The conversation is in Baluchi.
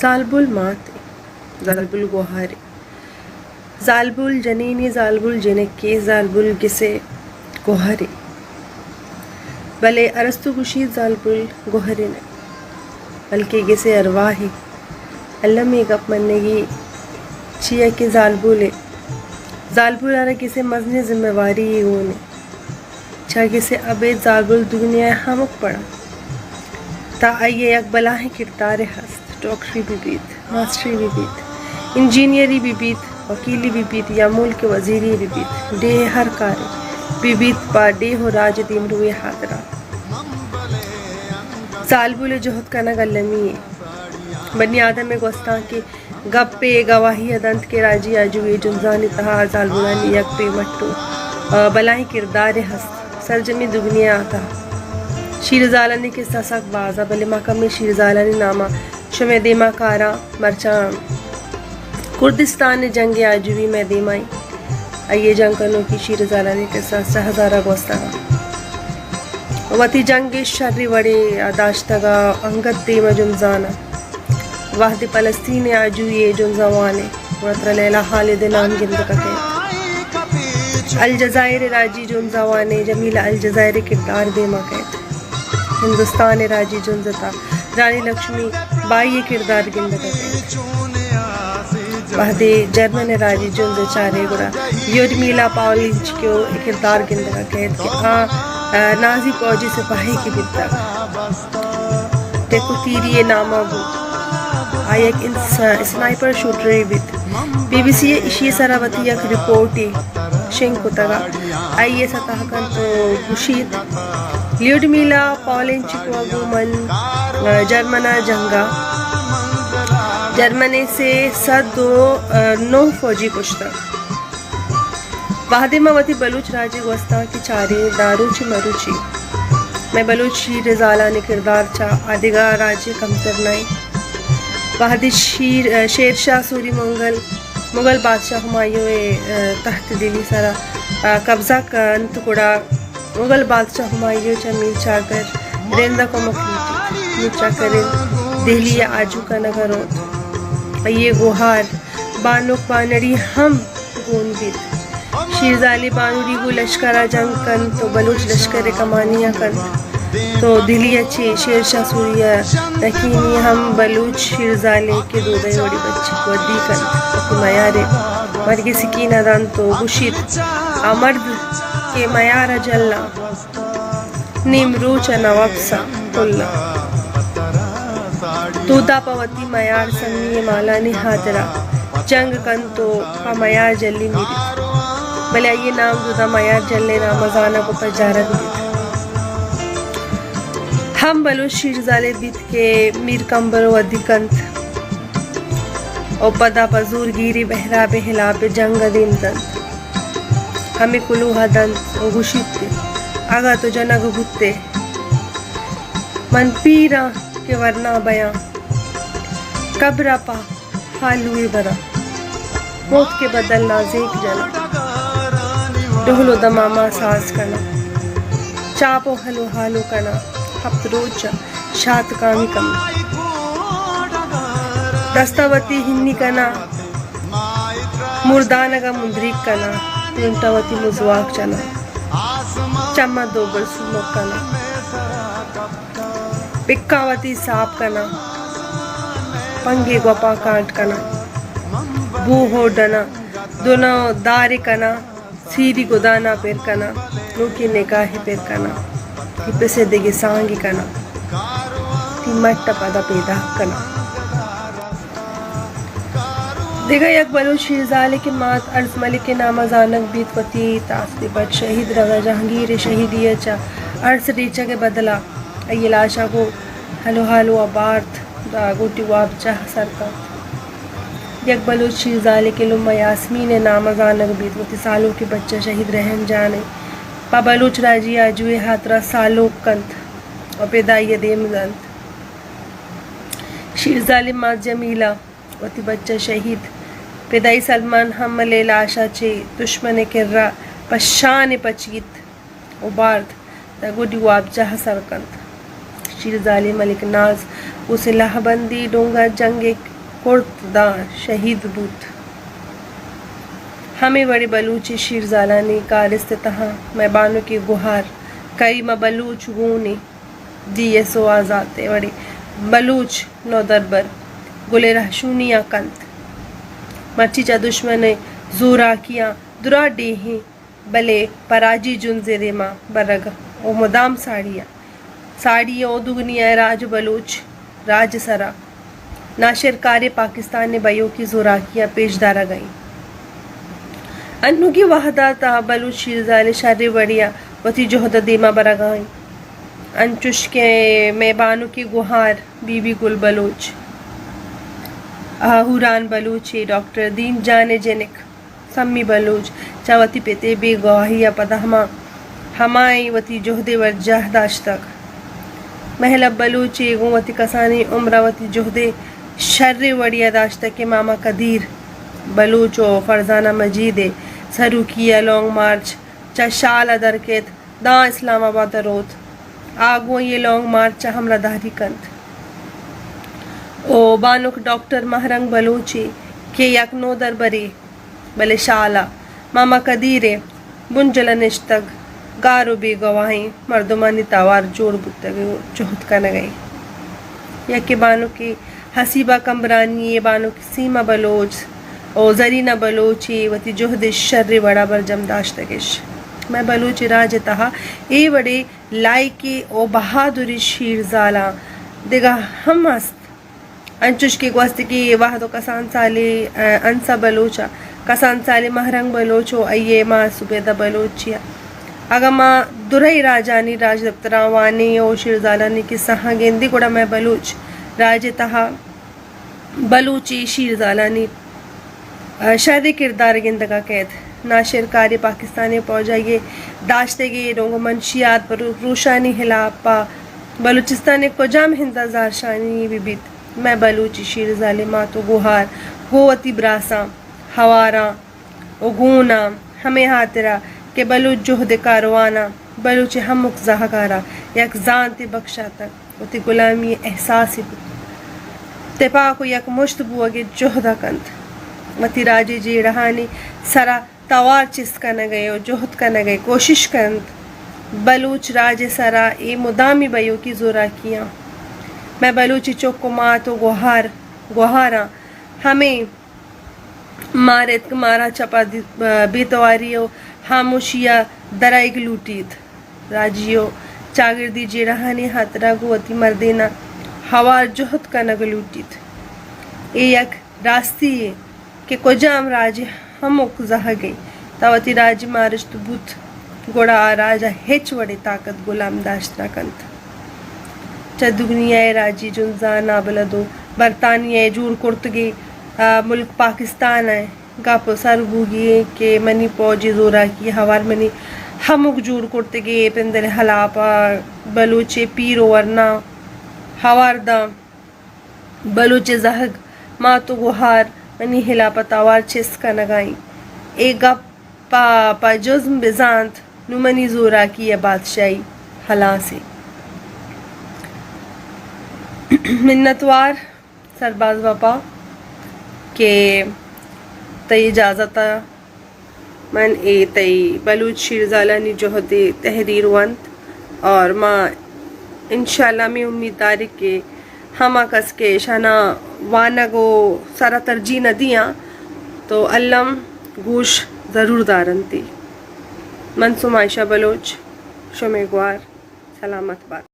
زالبول ماتے، زالبول گوہارے۔ زالبول جنینے، زالبول جنکے، زالبول گسے گوہرے۔ بلے ارسطو گوشیت زالبول گوہرے نہ، بلکہ گسے ارواحے۔ المی گپ منگی چیا کہ زالبولے، زالبول ء را گسے مزنیں ذمہ واری یے گون انت۔ چہ گسے ابید زالبول دنیا ء ہمک پڑا تا آئی ء یک بلاہیں کردارے ہست۔ ڈاکٹری بہ بیت، ماسٹری بہ بیت، انجینئری بہ بیت، وکیلی بہ بیت یا ملک ء وزیری بہ بیت، ڈیھ ء ہر کارے بہ بیت، پہ ڈیھ و راج ء دیمروی ء ہاترا زالبول ء جہد کنگ المی انت۔ بنی آدم ء گوستانک ء گپ ء گواہی ء دنت کہ راجی آجوئی ء جنزانی تہا زالبولانی یک بے مٹ و، آ، بلاہیں کردارے ہست۔ سرجمیں دگنیا ء تہا شیرزالانی کسہ سک باز ء، بلے ما کمیں شیرزالانی نام ء شمئے دیما کاراں۔ مرچاں کردستان ء جنگ ء آجوئی مئے دیما انت۔ آئی ء جنگ کنوکی شیرزالانی کسہ سہ ہزار ء گوستگ ء وتی جنگ ء شری وڑے ء داشتگ ء انگت دیم ء جنزان ء۔ وہدے فلسطین ء آجوئی ء جنزوان ء گڑا ترا لیلا خالد ء نام گندگ ء کئیت۔ الجزائر ء راجی جنزوان ء جمیلہ الجزائر ء کردار دیم ء کئیت۔ ہندوستان ء راجی جنز ء تہا رانی لکشمی بائی ء کردار گندگ ء کئیت۔ وہدے جرمن ء راجی جنز ء چارے گڑا لیوڈمیلا پاولینچکو ء کردار گندگ ء کئیت کہ آ، آ، نازی پوجی سپاہیگے بیتگ۔ ٹیکو تیری ء نام ء بوت۔ آ یک انس-، اسنائپر شوٹرے بیت۔ بی بی سی ء ایشی ء سرا وتی یک رپورٹے شنگ کتگ ء آئی ء ستا کنت و گوشیت، لیوڈمیلا پاولینچکو ء گوں من، آ، جرمن ء جنگ ء، جرمن ء سے سد و نو فوجی کشتگ۔ وہدے ما وتی بلوچ راجی گوستانک ء چاریں داں روچے مروچی مئے بلوچ شیرزالانی کردار چہ آ دگہ راجے کمتر نہ انت۔ وہدے شیر، شیر شاہ سوری منگل، مغل بادشاہ ہمایوں ء تخت دلی سرا قبضہ کنت گڑا مغل بادشاہ ہمایوں چہ میر چاکر رند ء کمک لوٹیت۔ میر چاکر رند دہلی ء آجو کنگ ء روت۔ آئی ء گوہار بانک بانڑی ہم گون بیت۔ شیرزالیں بانڑی گوں لشکر ء جنگ کنت و بلوچ لشکر ء کمانی ء کنت۔ تو دلی ء چہ شیر شاہ سوری ء یقینی ہم بلوچ شیرزالیں کہ دودہ ء وڑی بچک ودی کنت۔ وتی میار ء مرگ ء سکین ء دنت و گوشیت، آ مرد کہ میار ء جلاں، نیم روچ ء نہ وپساں کلاں۔ دودا پہ وتی میار سمی ء مالانی ہاترا جنگ کنت و پہ میار جلی میریت۔ بلے آئی ء نام دودا میار جل ء نام ء زانگ و پجارگ بیت۔ ہم بلوچ شیرزالے بیت کہ میر کمبر ء ودی کنت و پدا پہ زورگیری بہراب ء ہلاپ ء جنگ ء دیم دنت۔ ہمے کلوہ ء دنت و گوشیت کہ اگاں تو جنگ بوت ئے، من پیر آں کہ ورنا بیاں، قبر ء پہ ہالوے براں، موت کے بدل نازینک جناں، ڈہل و دماما ساز کناں، چاپ و ہلو ہالو کناں، ہپت روچ ء شاتکامی کناں، دست ء وتی ہنی کناں، مردانگ ء مندریگ کناں، پرنٹ ء وتی مزواک جناں، چم ء دوبر سومک کناں، پکاں وتی ساپ کناں، پنگے گوپاں کانٹ کناں، بو ہوڈناں، دناں دارے کناں، سیری گداناں پر کناں، نوکیں نگاہے پر کناں، تی پس ء دگہ سانگے کناں، تی مٹ ء پدا پیداک کناں۔ دگہ یک بلوچ شیرزالے کہ مات ارس ملک ء نام ء زانگ بیت، وتی تاس ء پٹ شہید رضا جہانگیر ء شہیدی ء چہ ارس ریچگ ء بدلا آئی ء لاش ء گوں ہلو ہالو ء بارت، داں گڈی واب جاہ ء سر کنت۔ یک بلوچ شیرزالے کہ لمہ یاسمین ء نام ء زانگ بیت، وتی سالوکیں بچہ شہید رحم جان ء پہ بلوچ راجی آجوئی ء ہاترا سالوک کنت و پدا آئی ء دیم دنت۔ شیرزالیں مات جمیلہ وتی بچہ شہید پدائی سلمان حمل ء لاش ء چہ دشمن ء کرا پہ شان ء پچیت و بارت، داں گڈی وابجاہ ء سر کنت۔ شیرزالیں ملک ناز گوں سلاہ بندی ڈونگر جنگ ءَ کرت داں شہید بوت۔ ہمے وڑیں بلوچی شیرزالانی کارست ءِ تہا مئے بانکیں گہار کریمہ بلوچ گون ایں۔ ڈی ایس او آزات ءِ وڑیں بلوچ نودربر گل ءِ رہشونی ءَ کنت۔ مرچی چہ دشمن ءِ زوراکیاں دراہ ڈیھ ایں، بلے پہ راجی جنز ءِ دیما برگ ءُ مدام ساڑی ءَ، ساڑی ءُ دگنیا ءِ راج بلوچ راج ءِ سرا ناشرکاریں پاکستان ءِ بئیوکیں زوراکیاں پیش دارگ ءَ ایں۔ انوگیں وہد ءِ تہا بلوچ شیرزال ءِ شریں وڑے ءَ وتی جہد ءَ دیما برگ ءَ ایں۔ انچوش کہ مئے بانکیں گہار بی بی گل بلوچ، ہوران بلوچ ءُ ڈاکٹر دین جان ءِ جنک سمی بلوچ چہ وتی پت ءِ بیگواہی ءَ پدا ہما، ہمائیں وتی جہد ءِ برجاہ داشتگ۔ مہلب بلوچ ءَ گوں وتی کسانیں عمر ءَ وتی جہد ءَ شریں وڑے ءَ داشتگ کہ ماما قدیر بلوچ ءُ فرزانہ مجید ءِ سروکی ءَ لانگ مارچ چہ شال ءَ در کیت داں اسلام آباد ءَ روت۔ آ گوں اے لانگ مارچ ءَ ہمراہ داری کنت۔ او بانک ڈاکٹر مہرنگ بلوچ ءَ کہ یک نودربرے، بلے شال ءَ ماما قدیر ءِ بنجل ءَ نشتگ، گار ءُ بیگواہیں مردمانی توار جوڑ بوتگ ءُ جہد کنگ ءَ ایں۔ یکے بانکیں حسیبہ کمبرانی ءَ، بانک سیما بلوچ ءُ زرینہ بلوچ ءَ وتی جہد ءَ شریں وڑا برجم داشتگ اش۔ مئے بلوچ راج ءِ تہا اے وڑیں لائقیں ءُ بہادریں شیرزالاں دگہ ہم است۔ انچوش کہ گوستگیں وہد ءَ کسان سالیں، ءَ، انسہ بلوچ ءَ، کسان سالیں مہرنگ بلوچ ءُ آئی ءِ ماس زبیدہ بلوچ ءَ، اگاں ما درئی راجانی راجدپتراں وانیں ءُ شیرزالانی کسہاں گندیں، گڑا مئے بلوچ راج ءِ تہا بلوچی شیرزالانی، ءَ، شریں کردار گندگ ءَ کئیت۔ ناشرکاریں پاکستان ءِ پوج ءَ داشتگیں ڈونگ ءُ منشیات پروشانی ہلاپ ءَ بلوچستان ءِ کجام ہند ءَ زہرشانی بہ بیت، مئے بلوچی شیرزالیں مات ءُ گوہار گوں وتی براساں، ہواراں ءُ گوناں، ہمے ہاترا کہ بلوچ جہد ءِ کارواناں بلوچ ءِ ہمک زہگ ءَ را یک زانتے بکشاتگ، وتی گلامی ءِ احساسے بوت، تپاک ءُ یک مشت بوگ ءِ جہد ءَ کنت، وتی راجی جیڑہانی سرا توار چست کنگ ءَ ءُ جہد کنگ ءِ کوشش کنت۔ بلوچ راج ءِ سرا اے مدامی بئیوکیں زوراکیاں مئے بلوچی چک ءُ مات ءُ گوہار، گوہاراں ہمے مار ایت کہ مارا چہ پہ بے تواری ءُ ہاموشی ءَ درائیگ لوٹیت۔ راجی ءُ چاگردی جیڑہانی ہاترا گوں وتی مردیناں ہوار جہد کنگ لوٹیت۔ اے یک راستی یے کہ کجام راجے ہمک زہگ ءَ تاں وتی راجی مارشت بوت، گڑا آ راج ءَ ہچ وڑیں طاقت گلام داشت نہ کنت۔ چہ دگنیا ءِ راجی جنزاں نابلد ءُ برطانیہ ءِ جوڑ کرتگیں، آ، ملک پاکستان ءِ گپ سر بوگی ایں کہ منی پوج ءِ زوراکی ءِ ہوار منی ہمک جوڑ کرتگیں پندل ءِ ہلاپ ءَ بلوچ ءِ پیر ءُ ورنا ہوار داں۔ بلوچ ءِ زہگ، مات ءُ گوہار منی ہلاپ ءَ توار چست کنگ ءَ ایں۔ اے گپ ءَ پہ جزم بزانت، نوں منی زوراکی ءِ بادشاہی ہلاس ایں۔ منتوار سرباز وپا کہ تئی اجازت ءَ من اے تئی بلوچ شیرزالانی جہد ءِ تحریر ونت اور ما انشاءاللہ ہمے امیت داریں کہ ہما کس کہ اشانا وانگ ءُ سرا ترجیح نہ دیاں تو الم گوش ضرور دارنتی۔ من سم عائشہ بلوچ، شمے گوار، سلامت بات۔